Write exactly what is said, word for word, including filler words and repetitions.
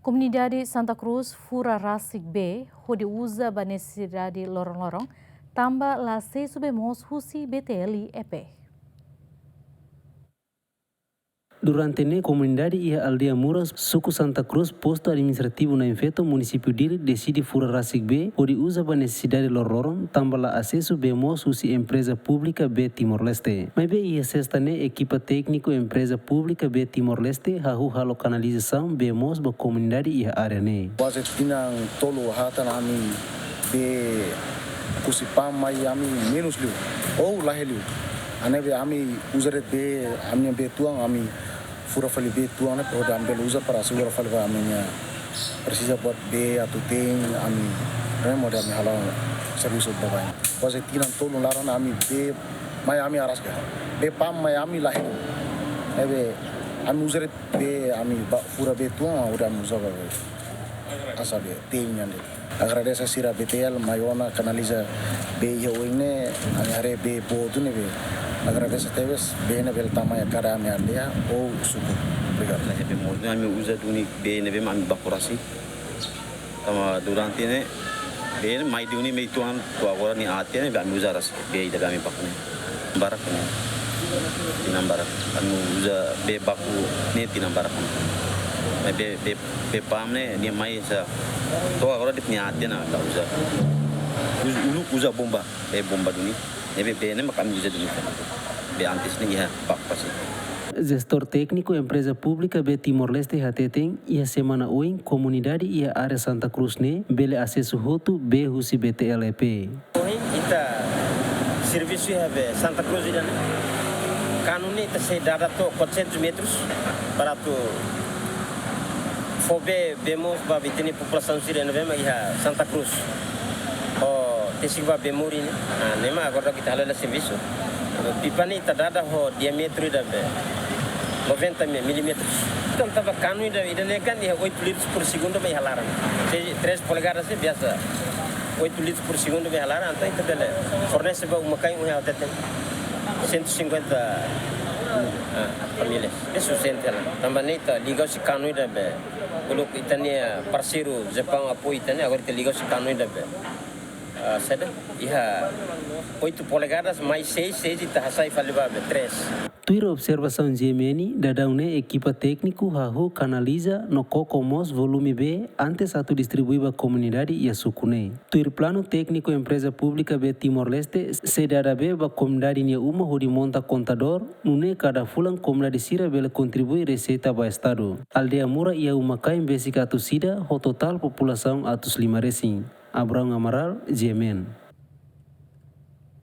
Komunidade Santa Cruz fura rasik bee hodi uza ba nesesidade loron-loron, tanba la asesu bee moos husi B T L E P. Durante ne'e, komunidade iha aldeia Muras, suku Santa Cruz, postu administrativu Nain Feto, munisípiu Dili, deside fura rasik bee hodi uza ba nesesidade loron-loron, tanba la asesu bee moos husi empreza públika Bee Timor-Leste. Maibé iha sesta ne'e, ekipa tékniku empreza públika Bee Timor-Leste hahú halo kanalizasaun bee moos ba komunidade iha área ne'e. Kuaze tinan tolu hatan ami bee husi PAM mai ami menus liu, ou laiha liu. Hanesan bee ami uza de'it bee, ami bee tuan, ami fura fali bee tuan ne'e, hodi ami bele uza para segura fali ba ami-nia presiza buat bee atu te'in ami, ne'e mós ami halo servisu ba bain. Kuaze tinan tolu laran ami bee mai ami araska. Bee PAM mai ami laiha. Ne'ebé ami uza de'it bee ami ba fura bee tuan, hodi ami uza ba bee. Asa bee te'in nian de'it. Agradese sira B T L mai ona kanaliza bee iha oin ne'e, ami haree bee boot ne'ebé. Agradese tebes, bee ne'e bele tama iha kada ami aldeia ou suku. Obrigadu. Laiha bee moos, ami uza duni bee ne'ebé ami baku rasik. Tanba durante ne'e, bee ne'e mai duni mai tuan, to'o agora nia aat ne'e, ami uza rasik. Bee ida ami baku ne'e. Barak ne'e. Tinan barak. Ami uza bee baku ne'e tinan barak. Ne'e bee, bee, bee PAM ne'e, nia mai sa. To'o agora de'it nia aat ne'e la uza. Uz-, uluk uza bomba, bee bomba duni. Ne'ebé bee ne'e mak ami uza duni. Bee antes ne'e iha baku rasik. Jestór tékniku empreza públika Bee Timor-Leste hateten, iha semana oin komunidade iha área Santa Cruz ne'e bele asesu hotu bee husi B T L E P. Ohin ita servisu iha bee Santa Cruz ida-ne'e. Kanu ne'e ita sei dada to'o quatrocentos metros para atu fó bee, bee moos ba ita-nia populasaun sira ne'ebé mak iha Santa Cruz. Ho tesi ba bee morin ne'e. Ah, ne'e mak agora ita halo hela servisu. Pipa ne'e ita dada ho diámetru ida be noventa mi-, milímetros. Entaun tanba kanu ida, ida-ne'e kan iha oito litros por segundo mak iha laran. Se três polegadas ne'e biasa. Oito litros por segundo mak iha laran, entaun ita bele fornese ba uma-kain ohin ha'u hateten cento e cinquenta, ah, famílias. É sufisiente hela. Tanba ne'e ita liga husi kanu ida be. Uluk ita-nia parseiru Japaun apoiu ita-nia, agora ita liga husi kanu ida be. Ah, saida? Iha oito polegadas mais seis, seis ita hasai fali ba be três. Tuir observasaun G M N, daudaun ne'e ekipa tékniku hahú kanaliza no koko moos volume bee antes atu distribui ba komunidade iha suku ne'e. Tuir planu tékniku empreza públika Bee Timor-Leste sei dada bee ba komunidade nia uma hodi monta kontadór, nune'e kada fulan komunidade sira bele kontribui reseita ba estadu. Aldeia Mura iha uma-kain besik atus ida ho totál populasaun atus lima resin. Abrão Amaral, G M N.